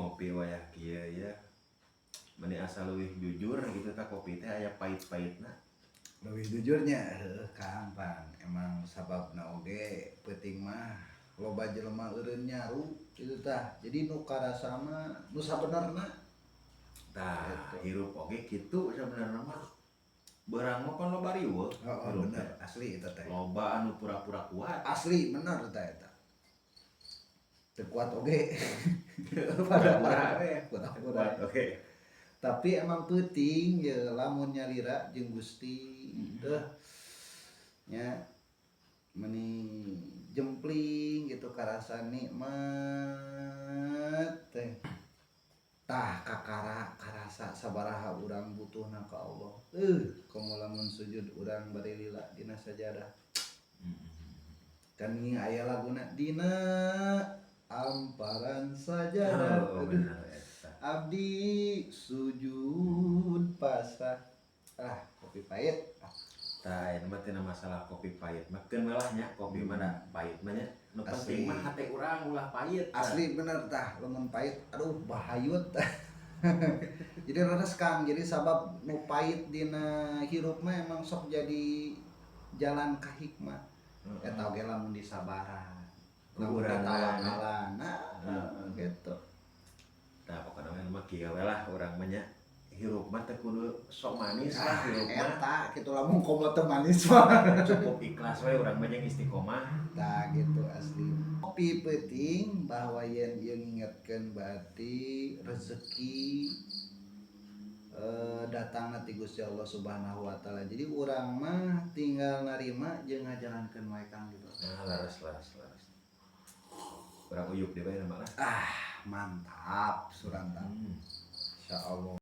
Ngopi wayah kieu ya. Meni asa leuwih jujur gitu tah, kopi teh aya pahit-pahitna. Lebih jujurnya, heuh Kang, pan emang sababna oge peuting mah loba jelema eureun nyaru gitu tah. Jadi nu karasa mah nu sabenerna. Tah, Gitu. hirup oge kitu sebenarnya mah. Beurang mah pan loba riweuh. Oh, hirup bener teh. Asli eta teh. Loba anu pura-pura kuat. Asli bener teh eta. Teu kuat oge. Pada Pura-pura. Pura-pura. Kuat, oke. Tapi emang peuting ya lamun nyalira jeung Gusti deh nya, meni jempling gitu karasa nikmat teh. Tah, kakara karasa sabaraha urang butuhna ka Allah. Komo lamun sujud urang bari lila dina sajadah kan. Ini aya laguna dina amparan sajadah. Oh, Aduh. Bener eta. Abdi sujud pasrah. Ah, kopi pahit ah. Tah, eta mah tina masalah kopi pahit mah keun we lah nya, kopi mah da pahit mah nya. Nu penting Asli. Mah hate urang ulah pahit tah. Asli bener tah, lamun pahit aduh bahayut. Jadi leres Kang, jadi sabab nu pahit dina hirup mah emang sok jadi jalan ka hikmah. Eta oge lamun disabaran, lamun Urang. ditawakalan, nah gitu. Tah, pokokna mah kieu we lah urang mah nya. Hirup mah teu kudu sok manis lah Ah, hirup mah. Eta kitu, lamun komo teu manis mah. Cukup ikhlas we urang mah jeung istiqomah. Tah gitu, asli. Kopi peuting bahwa yen ieu ngingetkeun berarti rezeki datang ti Gusti Allah Subhanahu wa Taala. Jadi urang mah tinggal narima jeung ngajalankeun wae Kang gitu. Nah, leres leres leres. Urang uyup deui bae mah lah. Ah, mantap suranta. Insyaallah.